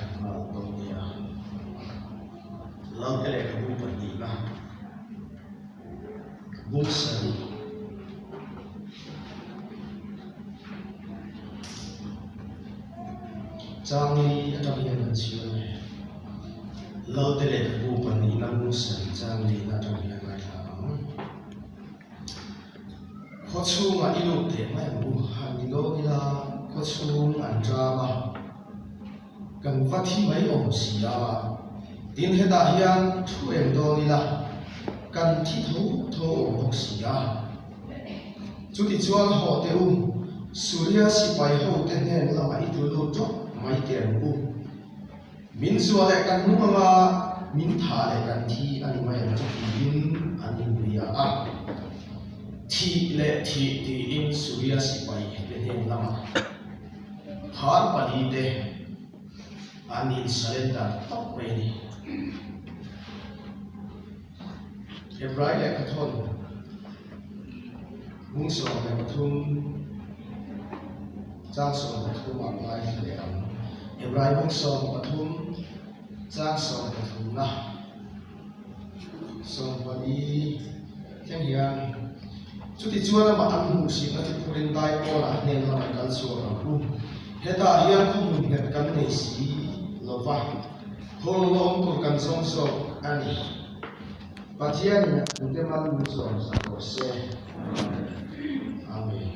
Ngaithla nghal dawn nia. Lalte lehkhabu pahnihna bung sarih. Changli atang hian kan chhiar ang e. Lalte lehkhabu pahnihna bung sarih changlina atang hian ngaithla ang. Khaw chhungah i lut teh mai ang u, han ti dawn ila khaw chhung an ṭam a, kan va thi mai awm si a, tin hetah hian thu reng dawn ila kan thi tho tho awm bawk si a. Chutichuan haw teh u, Suria sipai hote hnen lamah i tlu lut ṭawp mai teh ang u. Min zuah leh kan nung anga min thah leh kan thi a ni mai ang chu tiin an inbia a. Thih leh thih tiin Suria sipai te hnen lamah phar pali te an in surrender tawp mai a ni. Hebrai lehkhathawn bung 13 chang 13 ah ngaithla leh ang. Hebrai bung 13 chang 13 na 14 thleng hian chutichuan amah an hmuh sihna chu phurin dai pawnah hnen lamah kal chhuak ang u. Hetah hian khawhmun nghet kan nei si lova. Thawng awm tur kan zawng zawk a ni. Pathianin a thute mal min zawm sak rawh se. Amen.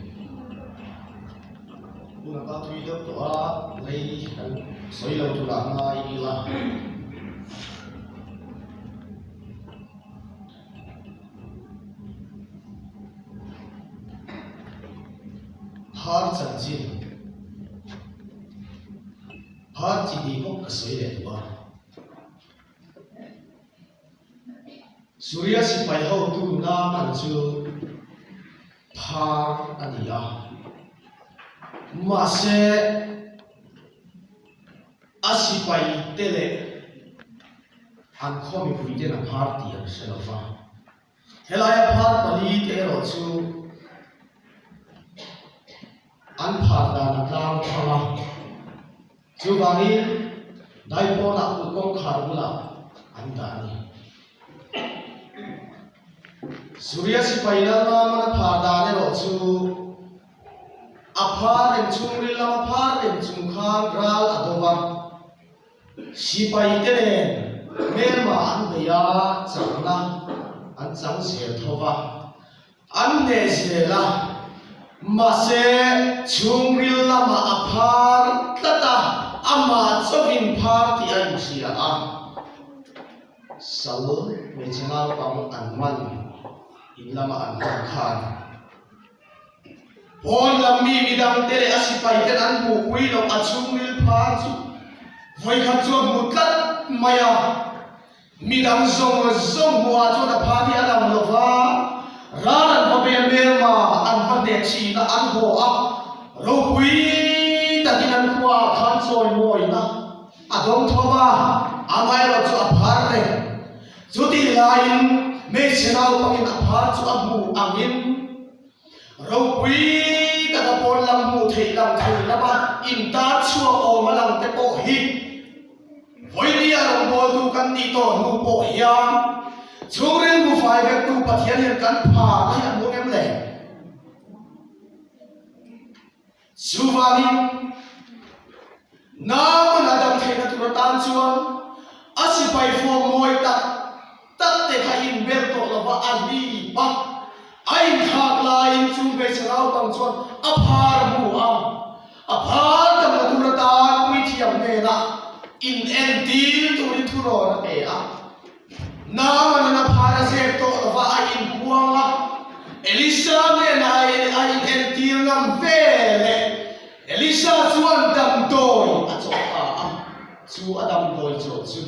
Hun a kal thui deuh tawh a, lei kan sawi lo turah ngai ila. Phar chanchin. Phar chi hnih bawk ka sawi leh duh a. Suria sipai hotu Naaman chu phar a ni a, mahse a sipai te leh an khaw mipui ten a phar tih an hre lo va. Helaia phar pali te erawh chu an phar dan a tlang thang a, chuvangin daipawnah kut kawngkhar bulah an dah a ni. Suria sipai Lalmamana phar dan erawh chu a phar reng chhungril lama phar reng chung khan ral a do va. Sipaite nen hmelma an bei a, chakna an chang zel tho va, an hneh zel a, mahse chhungril lamah a phar tlat a, amah chauhin phar tih a inhria a. Sal hmeichhe naupang an man in lama an man khan. Pawn lam mi midang te leh a sipai ten an hmuhpui loh a chhungril phar chu vawikhat chu a hmu tlat mai a, midang zawng zawng hmuhah chuan a phar hi a lang lo va, ral an va bel hmelma an va hneh thin a, an haw a, ropui takin an khuaah khan chawimawina a dawng tho va, amaherawh chu a phar reng. Chutih laiin hmeichhe naupangin a phar chu a hmuh angin ropui taka pawn lam hmuh theih lang thei lama intar chhuak awm a lang te pawh hi vawinia rawngbawltu kan nih tawh hnu pawh hian chhungril hmu fai vektu Pathian hian kan phar hi a hmu ngem le? Chuvangin, Naaman a dam theihna tur atan chuan a sipai fawm mawi tak tak te kha inbel tawh lova a hlip a, a inthlak laiin chu hmeichhe naupang chuan a phar a hmu a, a phar damna tur atan puithiam hnenah inentir turin thurawn a pe a. Naaman-an a phar a zep tawh lova a inpuang a, Elisa hnenah a inentir ngam ve leh. Elisa chuan damdawi a chawh ta a, chu a damdawi chawh chu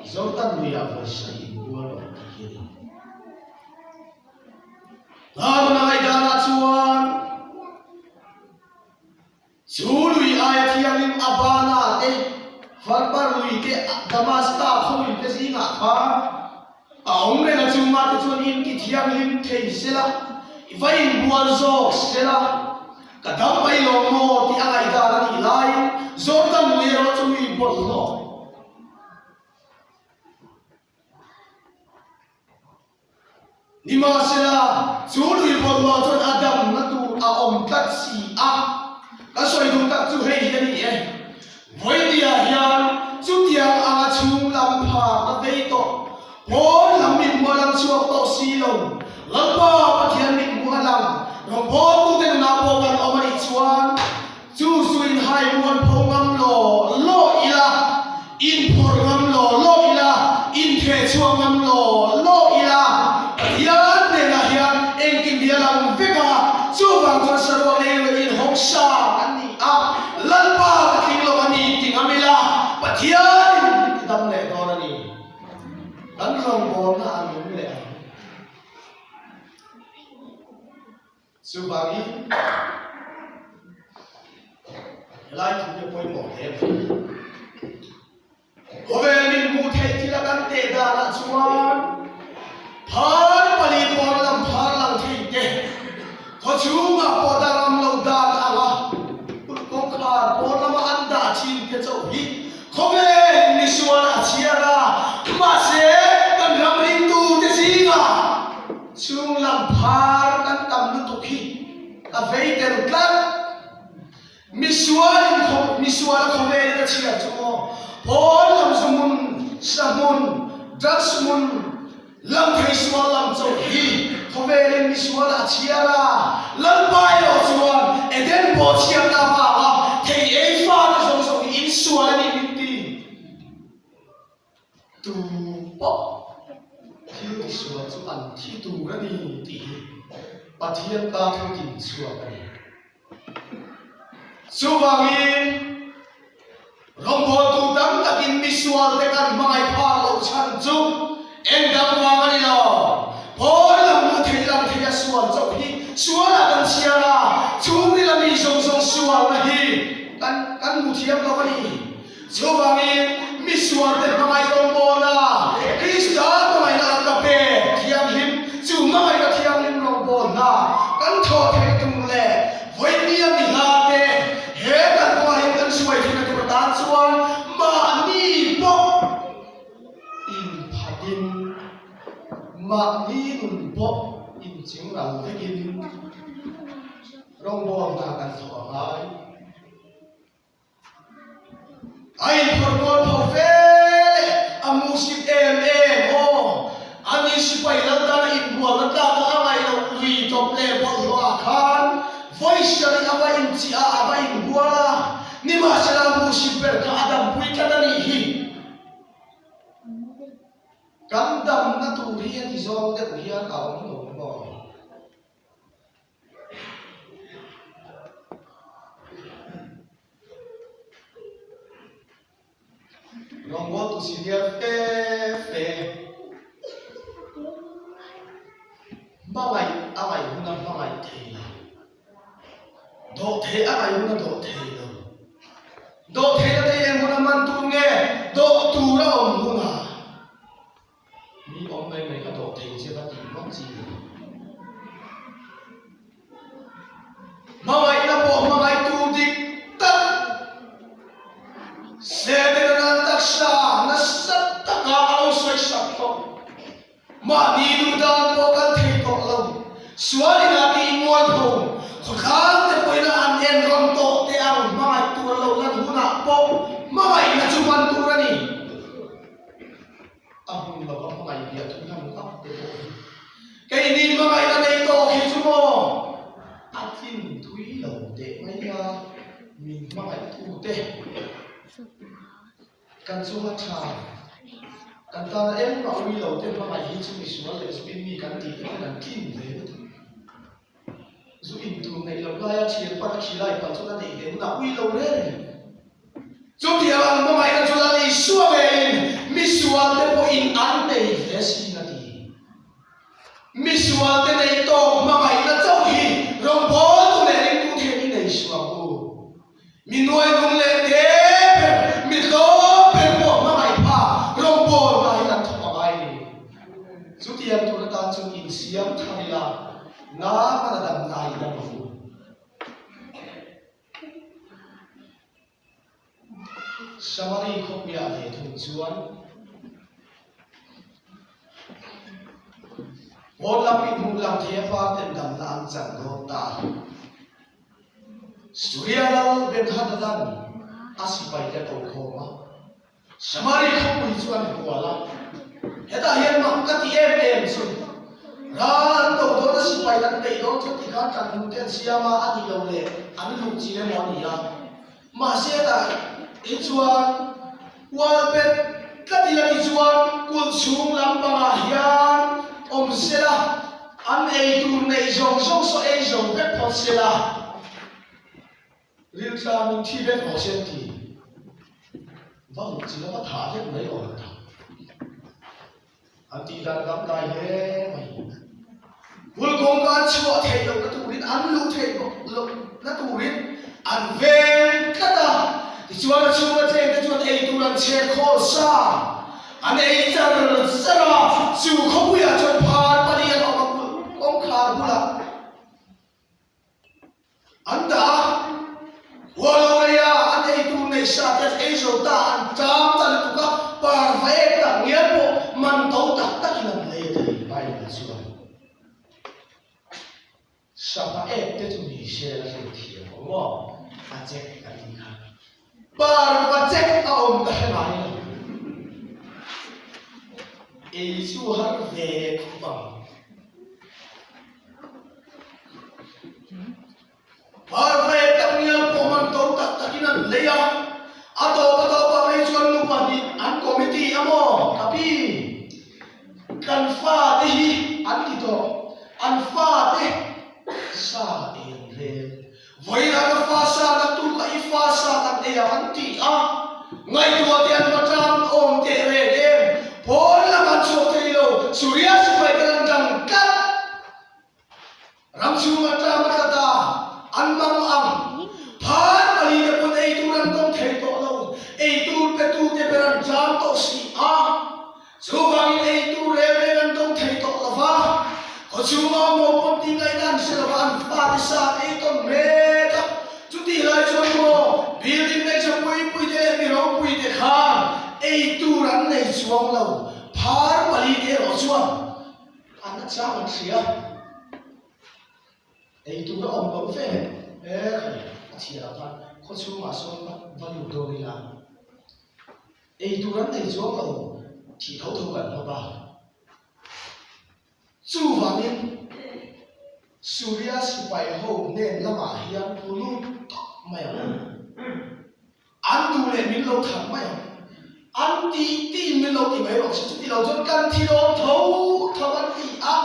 Jordan luiah vawisa inbual rawh tih hi a ni. Naaman-a ngaihdanah chuan Chu lui aia thiangin Abana te, Farpar lui te, Damaska khaw lui te zingah khan a awm reng a, chungah te chuan in ti thianghlim thei sela, i va inbual zawk sela, ka dam mai lo maw tih a ngaihdan a nih laiin Jordan lui erawh chu mi bawlhhlawh. Nimahsela, chu lui bawlhhlawh chuan a damna tur a awm tlat si a. Ka sawi duh tak chu hei hi a ni e. Vawinia hian chutiang anga chhung lam pharna vei tawh, pawn lam mithmuh a lang chhuak tawh si lo, Lalpa Pathian mithmuh a lang rawngbawltute nunah pawh kan awm a nih chuan, Chu chu inhai muan pho ngam law law ila, inphawrh ngam law law ila, intheh chhuak ngam law law ila, Pathian hnenah hian engkim hi a lang vek a, chuvang chuan saruak leng leh inhawng sang an ni a, Lalpa ka tling lo a ni ti ngam ila, Pathianin min ti dam leh dawn a ni. Kan rawngbawlna a nung leh ang. Chuvangin, helai thu hi a pawimawh hle mai. Khawvel min hmuh theih thil a kan teh danah chuan phar pali pawn lam phar lang thei te, khaw chhungah pawh dah ngam lo dan anga kut kawngkhar pawn lama an dah thin te chauh hi khawvel misual a chhiar a, mahse kan ram ringtute zingah Chung lam phar kan tam lutuk hi a vei tel tlat. Misual in khaw misual a khawvel in a chhiar chu maw pawn lam zu hmun, sa hmun, drugs hmun, lam thei sual lam chauh hi khawvel in misual a chhiar a, Lalpa erawh chuan Eden pawh chhiatna avanga thei ei fate zawng zawng hi insual a nih min ti. Tu pawh thil tisual chu an thi tur a ni tih hi Pathian ta thu tin chhuak a ni. Chuvangin rawngbawltu tam takin misualte kan hmangaih phak loh chhan chu eng dang vang a ni lo. Pawn lam hmu thei lam thei a sual chauh hi sualah kan chhiar a, chhungril a mi zawng zawng sualna hi kan kan hmu thiam lo a ni. Chuvangin, misualte hmangaih rawngbawla Krista hmangaihna an ka pe thianghlim, chu hmangaihna thianghlim rawngbawlna kan thawh theih tur leh vawinia mi hlate he kan kawngah hian kan hruai theihna tur atan chuan mahni pawh inphatin, mahni nun pawh inchingral vekin rawngbawlna kan thawh a ngai. A inphawrh kual pho fe leh a muhsit em em aw. Ani sipai lal tana inbualna tlaka a ngaih loh lui tawp leh bawlhhlawh ah khan vawi sarih a va inchiah a, a va inbual a, nimahsela muhsit ber kha a dampui tlat a nih hi. Kan damna tur hi heti zawng deuh hian a awm lo maw? Rawngbawltu senior fe fe hmangaih a ngaih huna hmangaih thei lo, dawh theih a ngaih huna dawh thei lo, dawh theihna te hi eng huna man tur nge dawh tur a awm hunah. Mi awm mai mai ka dawh thei che va tih ngawt chi ni. Hmangaihna pawh hmangaihtu dik tak Setana nan taksa nasa taka a lo sawi sak tawh. Mahni duh dan pawh kan thei tawh lo. Sual inah tih mualpho khawthlang te pawhin an en rawn tawh te ang hmangaih tur a lo lan hunah pawh hmangaihna chu hman tur a ni. A hmun lova hmangaih biah thu hlan vak te pawh hi keini hmangaihna nei tawk hi chu maw a tlin thui lo teh mai a, min hmangaihtute kan chunga tha kan tana engmah ui lo te hmangaih hi chu misual leh zuin mi kan tih te pawn an tlin ve lutuk. Zu in tur neih loh laia thian pan a khilai pal chuan a neih ve hunah ui lo reng a ni. Chutiang ang hmangaihna chu Lal Isua ngeiin misualte pawhin an nei hle sin a ti. Misualte neih tawk hmangaihna chauh hi rawngbawltu leh ringtu thei hi nei suak u. Mi nuainung leh te ber, mi tlawm ber pawh hmangaih pha rawngbawlna hi kan thawk a ngai ni. Chutiang tur atan chuan insiam thar ila, Nangmana damna i dam ang u. Samari khawpuiah ve thung chuan. Pawn lam inhmuh lang thei a far ten damna an chan dawn ta. Suria lal Ben-Hadad-a'n a sipaite a ko khawm a, Samari khawpui chu an hual a. Hetah hian mak ka ti em em chu, ral an do dawn a sipai an beih dawn chuan tikhan kan hmuh te an siam a, a nih loh leh an luh chi emaw a ni a. Mahse hetah hi chuan ual bet tlat ila ti chuan kulh chhung lampangah hian awm sela, an ei tur neih zawng zawng saw ei zo vek phawt sela. Riltlamin thi vek rawh se an ti. Va luh chi lova thah vek mai awm ta. An tih dan dang dai hle mai. Hul kawngka an chhuah theih lohna turin an luh theih lohna turin an veng tlat a. Tichuan a chhunga chengte chuan ei tur an chher khawl sa. An ei char char a, chu khawpuiah chuan phar pali an awm a kulh kawngkhar bulah. An dah a, hualo reia an ei tur nei sa te an ei zo ta, an ṭam ta lutuk a, parva ek tak ngial pawh man to tak takin an lei a thei, Bible chuan sangha ek te chu ni se la hriat thiam awm maw, a chek a tih kha. Parva chek a awm ka hre ngai lo. Ei chu har ve khawp ang. Parva tak ngial pawh man to tak takin an lei a, a tawp a tawpah phei chuan nu pahnih an committee a maw ka pi? Kan fate hi an ti tawh, an fate sa ei an rel. Vawiinah ka fa sa naktuk a i fa sa kan ei ang an ti a, ngaihtuah te an va ṭam awm teh reng em? Pawn lam an chhuak thei lo, Suria sipai ten an dang tlat. Ram chhung a ṭam a tla ta, an mang ang. Phar pali te pawn ei tur an dawng thei tawh lo, ei tur pe tu te ber an ṭam tawh si a. Chuvangin ei tur reng reng an dawng thei tawh lo va, khawchhunga awm ho pawn tih ngaihna an hre lo va, an fate sa an ei tawn mek a. Chutih lai chuan maw building nei tha pui pui te leh mi ropui te khan ei tur an nei chuang lo, phar pali te erawh chuan an a chang an hria. Ei tur a awm loh ve e khai a chhiarah khan khawchhungah sawn va lut dawn ila. Ei tur an nei chuang lo, thih tho tho kan hmap a. Chuvangin Suria sipai ho hnen lamah hian thu lut tawp mai ang. An duh leh min lo that mai ang. An tih tiin min lo ti mai rawh se, chuti lo chuan kan thi dawn tho tho an ti a.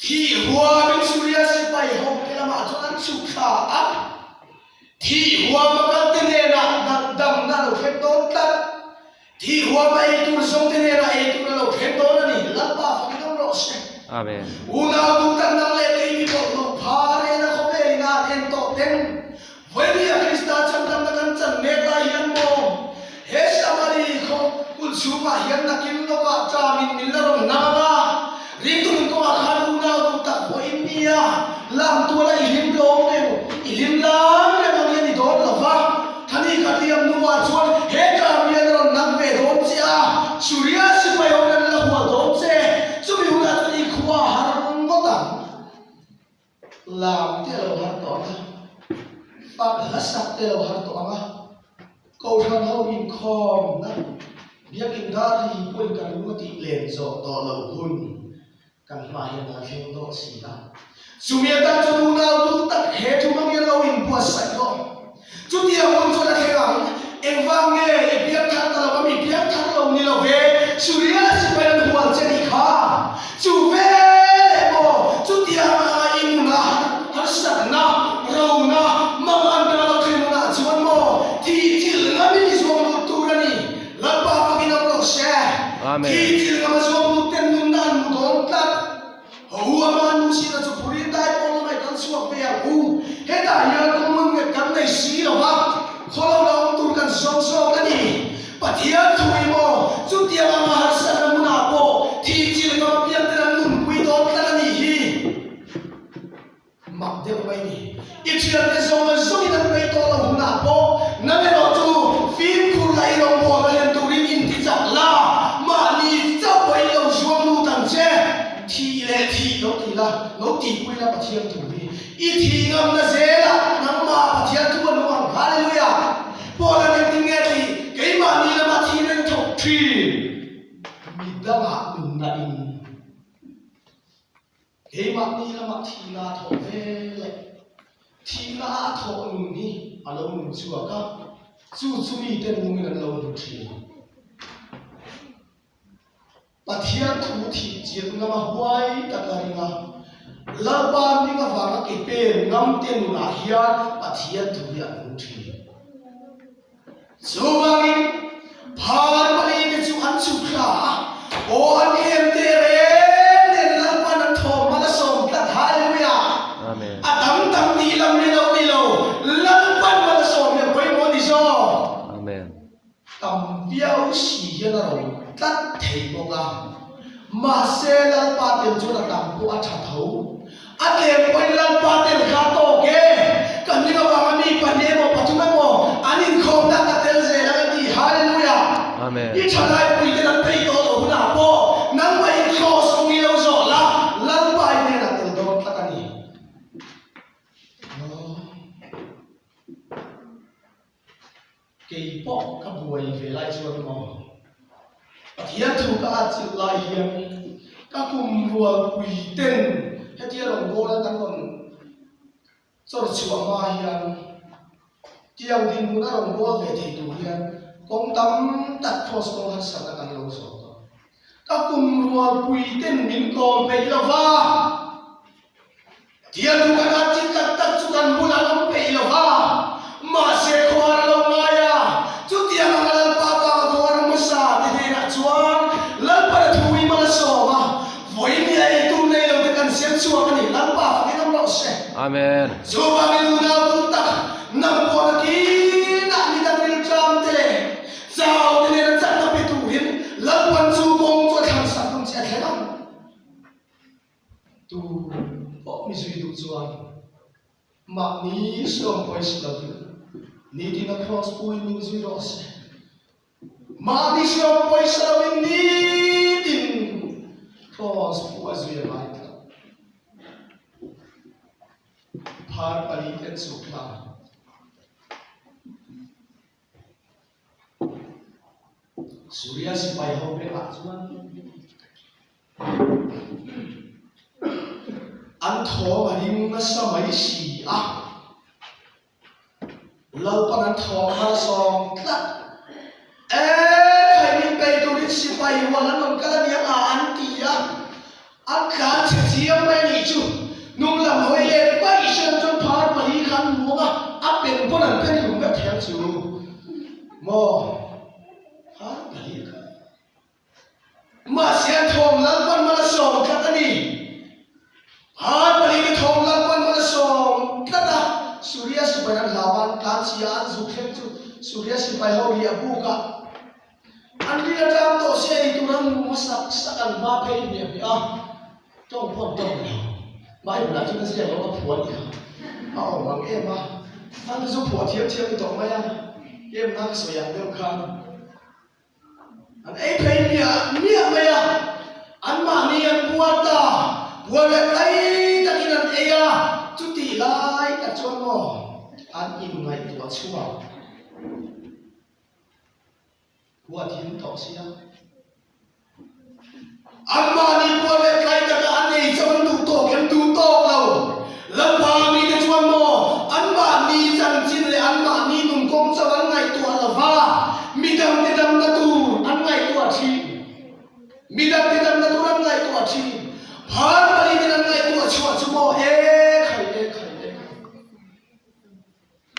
Thih huamin Suria sipai ho te lamah chuan an chhuk thla a. Thih huama kalte hnenah damna a lo thleng dawn tlat. Thih huama ei tur zawngte hnenah ei tur a lo thleng dawn a ni. Lalpa fak ngam rawh se. Amen. Unau duh tak nang leh kei mi bawlhhlawh pha rena khawvel in an en tawh teng. Vawinia Krista chhandamna kan chan mek lai hian maw he Samari khaw kulh chhungah hian nakin lawkah ṭamin min la rawn nang ang a. Ringtu nun kawngah khan unau duh tak pawh in nia, lam tuala i hlim lawm reng, i hlim lam reng ang hian i dawn lo va. Thani ka tiam hnuah chuan he tlang hian a rawn nang ve dawn che a, Suria sipai ho hian an la hual dawn che, chumi hunah chuan i khua a har ngawt ang. Lam te a lo har tawh ang a, fak hla sak te a lo har tawh ang a, Kohhran ho inkhawmna Biakin dar ri pawhin kan lung a tih len zawh tawh loh hun kan hma hian a thleng dawn si a. Chumi atan chuan unau duh tak he thu hmang hian lo inbuatsaih rawh. Chutiang hun chuan a thleng ang, engvang nge i piang thar ta lo a mi piang thar lo ni lo ve, Suria sipai an hual che nih kha. Chu veleh maw chutiang anga i nuna harsatna, rona, mangan ka lo thlen hunah chuan maw thih thil ngamin i zuam lut tur a ni. Lalpa fakin awm rawh se. Amen. Thih thil ngama zuam lut ten nunna an hmu dawn tlat. Ho ama nu sina chu phurin dai pawn lamah i kal chhuak ve ang u. Hetah hian kawng nghet kan nei si lo va, khawlo la awm tur kan zawng zawk a ni. Pathian thu i maw? Chutiang anga harsatna hmunah pawh thih chilh ngam piang ten an nunpui dawn tlat a nih hi. Mak deuh mai ni. I thiante zawng zawngin an peih tawh lo hunah pawh nang erawh chu fimkhur la i rawngbawlna hlen turin inti chak la, mahni chauh pawhin lo zuang lut ang che. Thih leh thih. tihpui la Pathian thu hi i thih ngamna zelah nangmah Pathian thu a nung ang. Hallelujah! Paul-a'n engtin nge a tih? Keimahni lama thihna in thawk thin mi dangah nunna in Keimahni lamah thihna a thawh ve leh thihna a a thawh nun hi a lo nun chhuak a, chu chu mite nungin an lo hmu thin. Pathian thu thih chian ngama huai taka ring a, Lalpa hming avanga ke pen ngamte nunah hian Pathian thu hi a nung thin. Chuvangin, phar palite chu an chhuk thla a, aw an em teh reng nen Lalpan an thawm hman a sawm tlat. Hallelujah! Amen. A tam tam tih lam hi lo ni lo, Lalpan hman a sawm hi a pawimawh a ni zawk. Amen. Tam viau si hian a ro tlat thei bawk a. Mahse, Lalpa tel chuan a tam pawh a tha tho. A tlem pawhin Lalpa tel kha a tawk e. Ka hming avanga mi pahnih emaw pathum emaw an inkhawmna ka tel zel ang a ti. Hallelujah! Amen. I thalai puite an peih tawh loh hunah pawh nangmah in kraws kawng i lo zawh la, Lalpa i hnenah tel dawn tlat a ni. Aw. Kei pawh ka buai ve lai chuan maw Pathian thu ka atchilh lai hian ka kum rualpui ten hetia rawngbawla kan rawn chawr chhuah hma hian tiang dinhmun a rawnbawl ve thei tur hian kawng tam tak cross kawng harsatna kan lo zawh tawh. Ka kum rualpui ten min kawm peih lo va. Pathian thu kan han chin tak tak chu kan bulah an awm peih lo va, mahse khuar a lo ngai a. Chutiang anga Lalpa vanga khuar hmasa te hnenah chuan Lalpan a thu i mal a sawm a, vawiin hi a eitur nei lo te kan siam chhuak a ni. Lalpa fakin awm rawh se. Amen. Chuvangin unau duh tak, nang pawh nakinah mi dang rilṭam te leh chau te nena chakna pe turin Lalpan chu kawng chu a thlansak hun che a thleng ang. Tu pawh mi zui duh chuan mahni hriawm pawisa lovin nitin a kraws puiin min zui rawh se. Mahni hriawm pawisa lovin nitin kraws pu a zui a ngai tlat. Phar pali te an chhuk thla. Suria sipai ho bengah chuan An thawm a ring nasa mai si a, Lalpan an thawm hma sawm tlat. E, khai min bei turin sipai huan an rawn kal a nia nga an ti a, an tlan chhe chiang mai a nih chu. Hnung lam hawi let vaih hran chuan phar pali kha an muang a, a pen pawn an pen hlum vek thei ang chu maw phar pali kha. Mahse a thawm Lalpan mal a sawm tlat a ni. Phai pali te thawm Lalpan mal a sawm tlat a, Suria sipai an hlau a, an tlan chi a, an zuk thleng chu Suria sipai ho hi a buk a, an rin atang tawh se ei tur an hmu hmasak sak an hma phei hmiah hmiah a, tawng pawh an tawng lo. Bible ah chuan a ziak lo ka phuah a ni kha, a awm ang em a, an zu phuah thiam thiam ni tawh mai a, em na ka sawi ang deuh khan. An ei phei miah miah mai a, anmahni an puar ta, puar leh tlai takin an ei a, chutih lai tak chuan maw an inngaihtuah chhuak huat him tawh sia. Anmahni puan leh tlai taka an ei chauh an duh tawk em? Duh tawk lo. Lalpa mite chuan maw anmahni chanchin leh anmahni nun kawng chauh an ngaihtuah lo va, midangte damna tur an ngaihtuah thin. Midangte damna tur an ngaihtuah thin. Phar paliin an ngaihtuah chhuah chu maw e khai e khai e khai.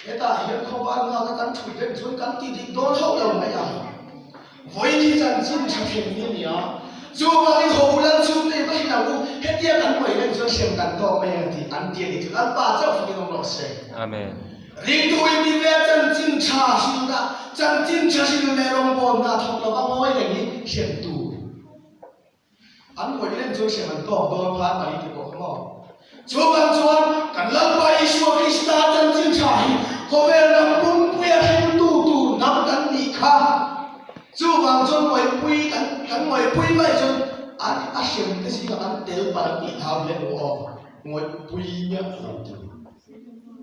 Hetah hian khawvar nghaka kan thut reng chuan kan ti dik dawn hauh lo mai a. Vawiin hi chanchin tha thleng ni a ni a, chuvangin haw u lal chhung te va hrilh ang u, hetia kan ngawi reng chuan hrem kan tawk mai ang tih an ti a ni chu Lalpa chauh fakin awm rawh se. Amen. Ringtu in ti ve a chanchin tha hrilhna, chanchin tha hrilh leh rawngbawlna thawk lova ngawi reng hi hrem tur. An ngawih reng chuan hrem an tawk dawn khan pali ti pawh kha maw? Chuvang chuan kan Lalpa Isua Krista chanchin tha hi khawvel ram pumpuia hriltu tur hnam kan nih kha. Chuvang chuan ngawihpui kan kan ngawihpui mai chuan an a hrem te zingah an tel palh an tih thau hle mu aw. Ngawihpui miah lo tur.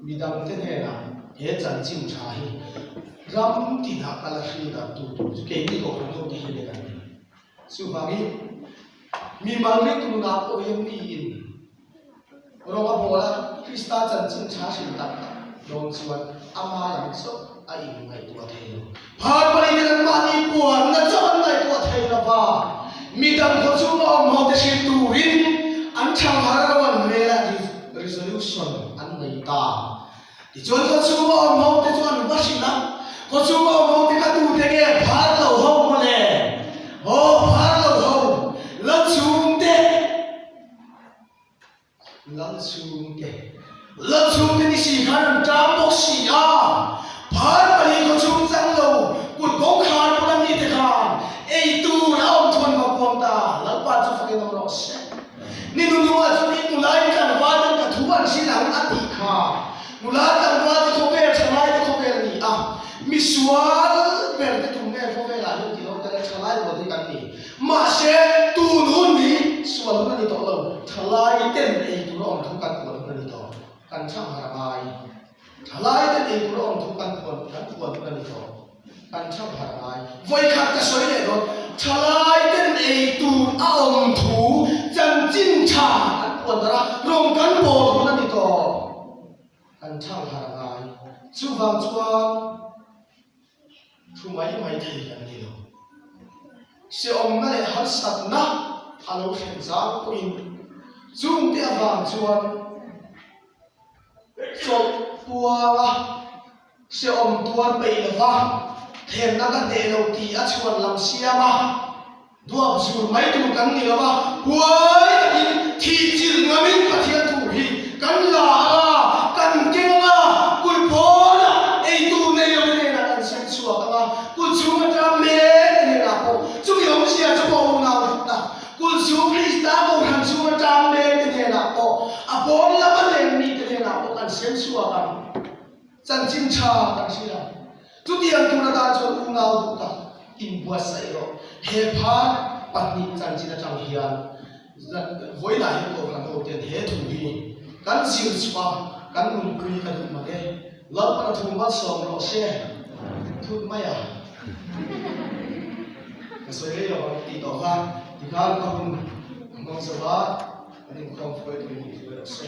Midangte hnenah he chanchin tha hi ram tinah kal a hri darh tu tur chu keini kohhran hote hi leh kan ni. Chuvangin mimal ringtunah pawh hian miin rawng a bawl a, Krista chanchin tha hrilh tak tak dawn chuan ama lam chauh a inngaihtuah thei lo. Phar pali ten an mahni puanna chauh an ngaihtuah thei lo va, midang khaw chhunga awm ho te hrilh turin an thangharh ro an rel a, resolution an nei ta. Tichuan khaw chhunga awm ho te chu an va hrilh a, khaw chhunga awm ho te kha tute nge phar lo ho mawle? Aw phar lo ho, la chhungte. Lal chhungte Lal chhungte ni si khan an ṭam bawk si a, phar pali khaw chhung chang lo kut kawngkhar bula mite khan ei tur a awm thuan va puang ta, Lalpa chu fakin awm rawh se. Ni nunungah chuan in nula in tlangval ten ka thu an hrilh ang a tih kha nula tlangval te khawvel ṭhalai te khawvel a ni a, misual ber te tum nge khawvelah hian tih lo tel a ṭhalai rual hi kan ni. Mahse, tun hun hi sual hun a ni tawh lo, thalai ten ei tur a awm thu kan puan hun a ni tawh, kan chhang har a ngai. Thalai ten ei tur a awm thu kan puan kan puan hun a ni tawh, kan chhang har a ngai. Vawikhat ka sawi leh dawn, thalai ten ei tur a awm thu chanchin tha kan puan darh a, rawng kan bawl hun a ni tawh, kan chhang har a ngai. Chuvang chuan. Thu mai mai thei kan ni lo. Hrehawmna leh harsatna a lo thlen zang pawhin chungte avang chuan chawlh puanga hrehawm tuar peih lova thlenna ka hneh lo tih a chhuan lam siam a. Duap zur mai tur kan ni lo a, huai takin thih chilh ngamin Pathian thu hi kan la ang a, kan keng ang a, kulh pawnah eitur nei lo te hnenah kan sem chhuak ang a, kulh chhung atang mek te hnenah pawh chumi awmzia chu pawh unau hlut a, kulh chhung Krista kohhran chhung atang mek te hnenah pawh a pawn lama leng mite hnenah pawh kan sem chhuak ang. Chanchin tha kan hria. Chutiang tur atan chuan unau duh tak inbuatsaih rawh. He phar pahnih chanchin atang hian vawiinah hian Kohhran ho ten he thu hi kan zir chhuah a, kan nunpui ka duh mang e. Lalpan a thu malsawm rawh se. Thut mai a. Ka sawi rei lo ang tih tawh kha tikhan ka hun a hmang zo a, kan inkhawm hruaitu in hruai rawh se.